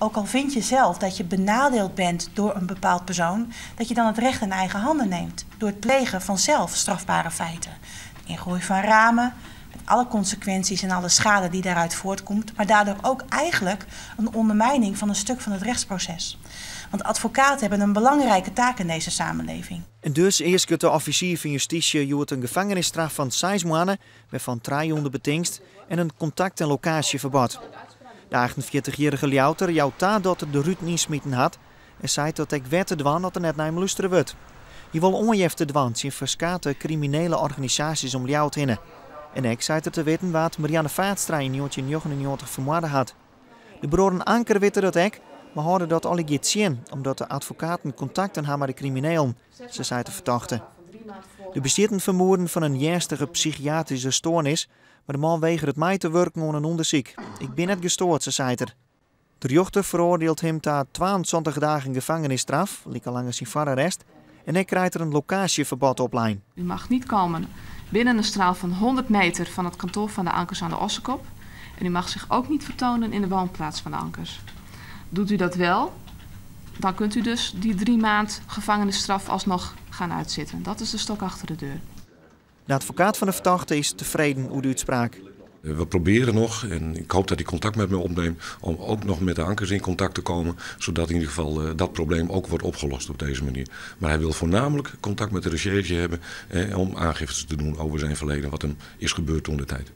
Ook al vind je zelf dat je benadeeld bent door een bepaald persoon, dat je dan het recht in eigen handen neemt door het plegen van zelf strafbare feiten. Het ingooi van ramen, met alle consequenties en alle schade die daaruit voortkomt, maar daardoor ook eigenlijk een ondermijning van een stuk van het rechtsproces. Want advocaten hebben een belangrijke taak in deze samenleving. En dus easket de offisier fan justysje hjoed in gefangenisstraf fan 6 moannen, wêrfan 3 ûnder betingst en in kontakt- en lokaasjeferbod. De 48-jierrige Ljouwerter jout ta dat er de ruten ynsmiten hat en seit dat ek wer te dwaan as der net nei him lústere wurdt. Hy wol oanjefte dwaan tsjin ferskate kriminele organisaasjes om Ljouwert hinne. En ek seit er te witten wa't Marianne Vaatstra yn 1999 fermoarde hat. De bruorren Anker witte dat ek, mar hâlde dat allegear tsjin, omdat de advokaten kontakten ha mei de kriminelen, sa seit de fertochte. Der bestiet in fermoeden fan in earnstige psychiatryske stoarnis, mar de man wegeret mei te wurken oan in ûndersyk. Ik bin net gestoard, sa seit er. De rjochter feroardielt him ta 72 dagen gefangenisstraf, like lang as syn foararrest, en ek krijt er in lokaasjeferbod oplein. U mag niet komen binnen een straal van 100 meter van het kantoor van de Ankers aan de Ossekop. En u mag zich ook niet vertonen in de woonplaats van de Ankers. Doet u dat wel, dan kunt u dus die 3 maand gevangenisstraf alsnog gaan uitzitten. Dat is de stok achter de deur. De advokaat fan de fertochte is tefreden oer de útspraak. We proberen nog, en ik hoop dat hij contact met me opneemt, om ook nog met de Ankers in contact te komen, zodat in ieder geval dat probleem ook wordt opgelost op deze manier. Maar hij wil voornamelijk contact met de recherche hebben, om aangifte te doen over zijn verleden, wat hem is gebeurd toen de tijd.